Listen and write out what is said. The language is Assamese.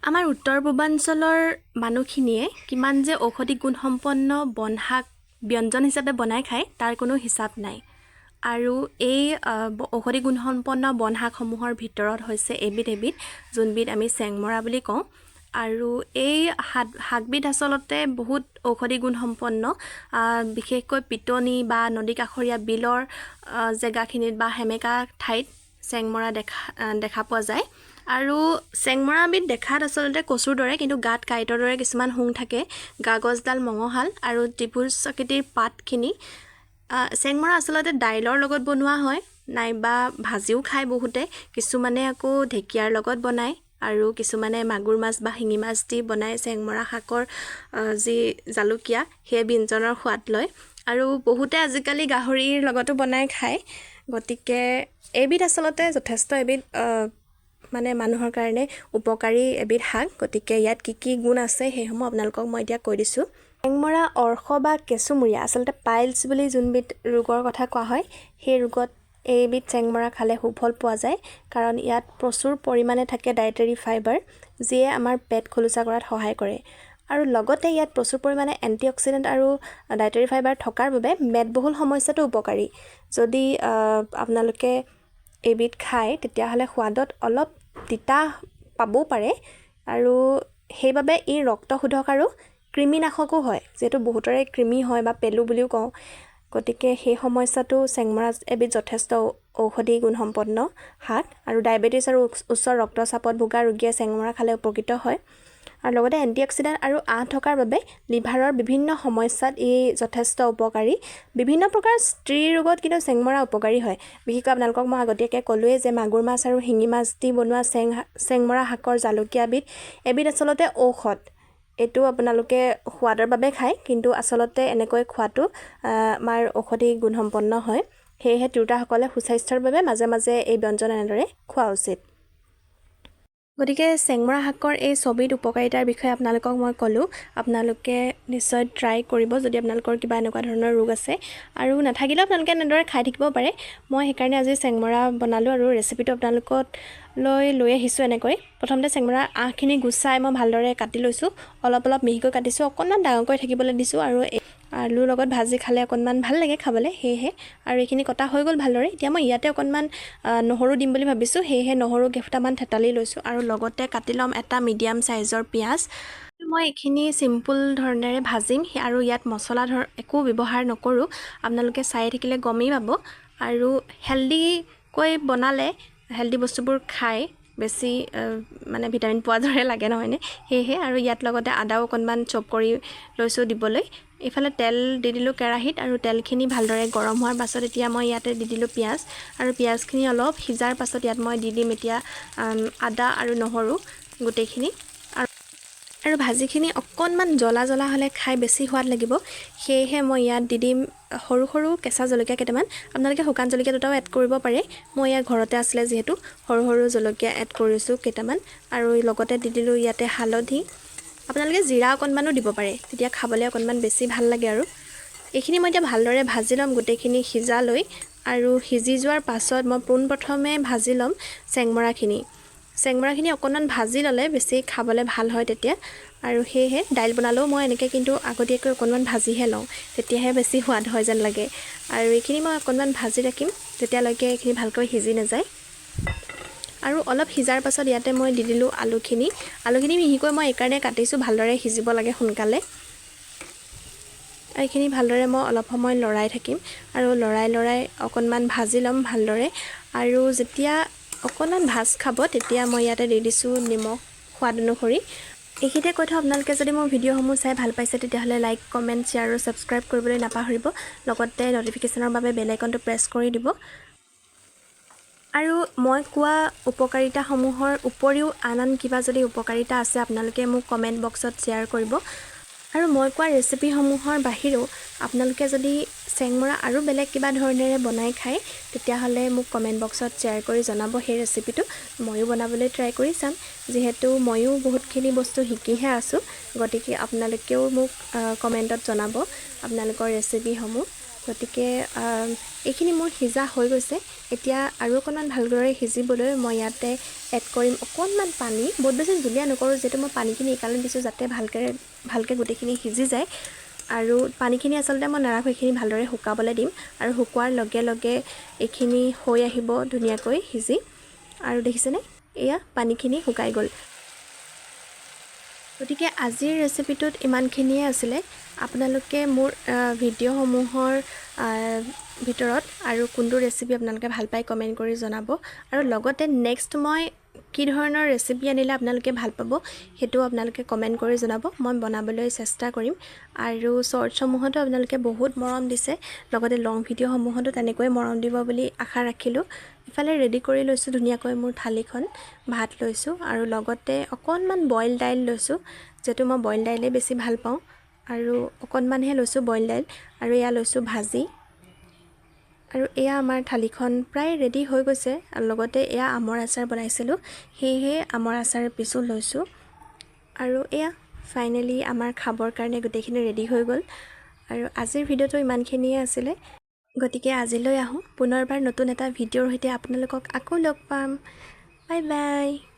আমাৰ উত্তৰ পূৰ্বাঞ্চলৰ মানুহখিনিয়ে কিমান যে ঔষধি গুণসম্পন্ন বনশাক ব্যঞ্জন হিচাপে বনাই খায়, তাৰ কোনো হিচাপ নাই। আৰু এই ঔষধি গুণসম্পন্ন বনশাকসমূহৰ ভিতৰত হৈছে এবিধ এবিধ যোনবিধ আমি চেংমৰা বুলি কওঁ। আৰু এই শাকবিধ আচলতে বহুত ঔষধি গুণসম্পন্ন। বিশেষকৈ পিটনি বা নদী কাষৰীয়া বিলৰ জেগাখিনিত বা সেমেকা ঠাইত চেংমৰা দেখা দেখা পোৱা যায়। আৰু চেংমৰাবিধ দেখাত আচলতে কচুৰ দৰে, কিন্তু গাত কাঁইটৰ দৰে কিছুমান শুং থাকে। গা গছডাল মঙহাল আৰু ত্ৰিভুজ আকৃতিৰ পাতখিনি। চেংমৰা আচলতে দাইলৰ লগত বনোৱা হয়, নাইবা ভাজিও খায় বহুতে। কিছুমানে আকৌ ঢেকীয়াৰ লগত বনায় আৰু কিছুমানে মাগুৰ মাছ বা শিঙি মাছ দি বনাই চেংমৰা শাকৰ যি জালুকীয়া, সেই ব্যঞ্জনৰ সোৱাদ লয়। আৰু বহুতে আজিকালি গাহৰিৰ লগতো বনাই খায়। গতিকে এইবিধ আচলতে যথেষ্ট এবিধ মানে মানুহৰ কাৰণে উপকাৰী এবিধ শাক। গতিকে ইয়াত কি কি গুণ আছে, সেইসমূহ আপোনালোকক মই এতিয়া কৈ দিছোঁ। চেংমৰা অৰ্শ বা কেঁচুমূৰীয়া, আচলতে পাইলছ বুলি যোনবিধ ৰোগৰ কথা কোৱা হয়, সেই ৰোগত এইবিধ চেংমৰা খালে সুফল পোৱা যায়। কাৰণ ইয়াত প্ৰচুৰ পৰিমাণে থাকে ডায়েটেৰী ফাইবাৰ, যিয়ে আমাৰ পেট খোলোচা কৰাত সহায় কৰে। আৰু লগতে ইয়াত প্ৰচুৰ পৰিমাণে এণ্টি অক্সিডেণ্ট আৰু ডায়েটেৰী ফাইবাৰ থকাৰ বাবে মেদবহুল সমস্যাটো উপকাৰী। যদি আপোনালোকে এইবিধ খায়, তেতিয়াহ'লে সোৱাদত অলপ তিতা পাবও পাৰে। আৰু সেইবাবে ই ৰক্তশোধক আৰু কৃমিনাশকো হয়। যিহেতু বহুতৰে কৃমি হয় বা পেলু বুলিও কওঁ, গতিকে সেই সমস্যাটো চেংমৰা এবিধ যথেষ্ট ঔষধি গুণসম্পন্ন শাক। আৰু ডায়েবেটিছ আৰু উচ্চ ৰক্তচাপত ভোগা ৰোগীয়ে চেংমৰা খালে উপকৃত হয়। আৰু লগতে এণ্টি অক্সিডেণ্ট আৰু আঁহ থকাৰ বাবে লিভাৰৰ বিভিন্ন সমস্যাত ই যথেষ্ট উপকাৰী। বিভিন্ন প্ৰকাৰ স্ত্ৰী ৰোগত কিন্তু চেংমৰা উপকাৰী হয়। বিশেষকৈ আপোনালোকক মই আগতীয়াকৈ ক'লোৱেই যে মাগুৰ মাছ আৰু শিঙি মাছ দি বনোৱা চেংমৰা শাকৰ জালুকীয়াবিধ এবিধ আচলতে ঔষধ। এইটো আপোনালোকে সোৱাদৰ বাবে খায়, কিন্তু আচলতে এনেকৈ খোৱাটো আমাৰ ঔষধি গুণসম্পন্ন হয়। সেয়েহে তিৰোতাসকলে সুস্বাস্থ্যৰ বাবে মাজে মাজে এই ব্যঞ্জন এনেদৰে খোৱা উচিত। গতিকে চেংমৰা শাকৰ এই ছবিধ উপকাৰিতাৰ বিষয়ে আপোনালোকক মই ক'লোঁ। আপোনালোকে নিশ্চয় ট্ৰাই কৰিব, যদি আপোনালোকৰ কিবা এনেকুৱা ধৰণৰ ৰোগ আছে। আৰু নাথাকিলেও আপোনালোকে এনেদৰে খাই থাকিব পাৰে। মই সেইকাৰণে আজি চেংমৰা বনালোঁ আৰু ৰেচিপিটো আপোনালোকলৈ লৈ আহিছোঁ এনেকৈ। প্ৰথমতে চেংমৰাৰ আঁহখিনি গুচাই মই ভালদৰে কাটি লৈছোঁ। অলপ অলপ মিহিকৈ কাটিছোঁ, অকণমান ডাঙৰকৈ থাকিবলৈ দিছোঁ। আৰু আলুৰ লগত ভাজি খালে অকণমান ভাল লাগে খাবলৈ, সেয়েহে। আৰু এইখিনি কটা হৈ গ'ল ভালদৰে। এতিয়া মই ইয়াতে অকণমান নহৰু দিম বুলি ভাবিছোঁ, সেয়েহে নহৰু কেইফুটামান থেতালি লৈছোঁ। আৰু লগতে কাটি ল'ম এটা মিডিয়াম চাইজৰ পিঁয়াজ। মই এইখিনি চিম্পুল ধৰণেৰে ভাজিম আৰু ইয়াত মছলা ধৰ একো ব্যৱহাৰ নকৰোঁ। আপোনালোকে চাই থাকিলে গমেই পাব। আৰু হেল্ডিকৈ বনালে হেল্ডি বস্তুবোৰ খাই বেছি মানে ভিটামিন পোৱা দৰে লাগে, নহয়নে? সেয়েহে আৰু ইয়াত লগতে আদাও অকণমান চপ কৰি লৈছোঁ দিবলৈ। এইফালে তেল দি দিলোঁ কেৰাহীত আৰু তেলখিনি ভালদৰে গৰম হোৱাৰ পাছত এতিয়া মই ইয়াতে দি দিলোঁ পিঁয়াজ। আৰু পিঁয়াজখিনি অলপ সিজাৰ পাছত ইয়াত মই দি দিম এতিয়া আদা আৰু নহৰু গোটেইখিনি। আৰু ভাজিখিনি অকণমান জ্বলা জ্বলা হ'লে খাই বেছি সোৱাদ লাগিব। সেয়েহে মই ইয়াত দি দিম সৰু সৰু কেঁচা জলকীয়া কেইটামান। আপোনালোকে শুকান জলকীয়া দুটাও এড কৰিব পাৰে। মই ইয়াত ঘৰতে আছিলে যিহেতু সৰু সৰু জলকীয়া এড কৰিছোঁ কেইটামান। আৰু লগতে দি দিলোঁ ইয়াতে হালধি। আপোনালোকে জিৰা অকণমানো দিব পাৰে, তেতিয়া খাবলৈ অকণমান বেছি ভাল লাগে। আৰু এইখিনি মই এতিয়া ভালদৰে ভাজি ল'ম গোটেইখিনি সিজালৈ। আৰু সিজি যোৱাৰ পাছত মই পোনপ্ৰথমে ভাজি ল'ম চেংমৰাখিনি। চেংমৰাখিনি অকণমান ভাজি ল'লে বেছি খাবলৈ ভাল হয় তেতিয়া। আৰু সেয়েহে দাইল বনালেও মই এনেকৈ কিন্তু আগতীয়াকৈ অকণমান ভাজিহে লওঁ, তেতিয়াহে বেছি সোৱাদ হয় যেন লাগে। আৰু এইখিনি মই অকণমান ভাজি ৰাখিম, যেতিয়ালৈকে এইখিনি ভালকৈ সিজি নাযায়। আৰু অলপ সিজাৰ পাছত ইয়াতে মই দি দিলোঁ আলুখিনি। আলুখিনি মিহিকৈ মই এইকাৰণে কাটিছোঁ, ভালদৰে সিজিব লাগে সোনকালে। এইখিনি ভালদৰে মই অলপ সময় লৰাই থাকিম আৰু লৰাই লৰাই অকণমান ভাজি ল'ম ভালদৰে। আৰু যেতিয়া অকণমান ভাজ খাব, তেতিয়া মই ইয়াতে দি দিছোঁ নিমখ সোৱাদ অনুসৰি। এইখিনিতে কৈ থওঁ, আপোনালোকে যদি মোৰ ভিডিঅ'সমূহ চাই ভাল পাইছে, তেতিয়াহ'লে লাইক, কমেণ্ট, শ্বেয়াৰ আৰু ছাবস্ক্ৰাইব কৰিবলৈ নাপাহৰিব। লগতে ন'টিফিকেশ্যনৰ বাবে বেল আইকনটো প্ৰেছ কৰি দিব। আৰু মই কোৱা উপকাৰিতাসমূহৰ উপৰিও আন আন কিবা যদি উপকাৰিতা আছে, আপোনালোকে মোক কমেণ্ট বক্সত শ্বেয়াৰ কৰিব। আৰু মই কোৱা ৰেচিপিসমূহৰ বাহিৰেও আপোনালোকে যদি চেংমৰা আৰু বেলেগ কিবা ধৰণেৰে বনাই খায়, তেতিয়াহ'লে মোক কমেণ্ট বক্সত শ্বেয়াৰ কৰি জনাব সেই ৰেচিপিটো। ময়ো বনাবলৈ ট্ৰাই কৰি চাম। যিহেতু ময়ো বহুতখিনি বস্তু শিকিহে আছোঁ, গতিকে আপোনালোকেও মোক কমেণ্টত জনাব আপোনালোকৰ ৰেচিপিসমূহ। গতিকে এইখিনি মোৰ সিজা হৈ গৈছে। এতিয়া আৰু অকণমান ভালদৰে সিজিবলৈ মই ইয়াতে এড কৰিম অকণমান পানী। বহুত বেছি জুলীয়া নকৰোঁ, যিহেতু মই পানীখিনি এইকাৰণে দিছোঁ যাতে ভালকৈ গোটেইখিনি সিজি যায়। আৰু পানীখিনি আচলতে মই নাৰাখোঁ, এইখিনি ভালদৰে শুকাবলৈ দিম আৰু শুকোৱাৰ লগে লগে এইখিনি হৈ আহিব ধুনীয়াকৈ সিজি। আৰু দেখিছেনে, এয়া পানীখিনি শুকাই গ'ল। গতিকে আজিৰ ৰেচিপিটোত ইমানখিনিয়ে আছিলে। আপোনালোকে মোৰ ভিডিঅ'সমূহৰ ভিতৰত আৰু কোনটো ৰেচিপি আপোনালোকে ভাল পায় কমেণ্ট কৰি জনাব। আৰু লগতে নেক্সট মই কি ধৰণৰ ৰেচিপি আনিলে আপোনালোকে ভাল পাব সেইটোও আপোনালোকে কমেণ্ট কৰি জনাব, মই বনাবলৈ চেষ্টা কৰিম। আৰু শ্বৰ্টছসমূহতো আপোনালোকে বহুত মৰম দিছে, লগতে লং ভিডিঅ'সমূহতো তেনেকৈয়ে মৰম দিব বুলি আশা ৰাখিলোঁ। ইফালে ৰেডি কৰি লৈছোঁ ধুনীয়াকৈ মোৰ থালিখন, ভাত লৈছোঁ আৰু লগতে অকণমান বইল দাইল লৈছোঁ, যিহেতু মই বইল দাইলেই বেছি ভাল পাওঁ আৰু অকণমানহে লৈছোঁ বইল দাইল। আৰু এয়া লৈছোঁ ভাজি। আৰু এয়া আমাৰ থালিখন প্ৰায় ৰেডি হৈ গৈছে। আৰু লগতে এয়া আমৰ আচাৰ বনাইছিলোঁ, সেয়েহে আমৰ আচাৰ পিছো লৈছোঁ। আৰু এয়া ফাইনেলি আমাৰ খাবৰ কাৰণে গোটেইখিনি ৰেডি হৈ গ'ল। আৰু আজিৰ ভিডিঅ'টো ইমানখিনিয়ে আছিলে। গতিকে আজিলৈ আহোঁ, পুনৰবাৰ নতুন এটা ভিডিঅ'ৰ সৈতে আপোনালোকক আকৌ লগ পাম। Bye bye.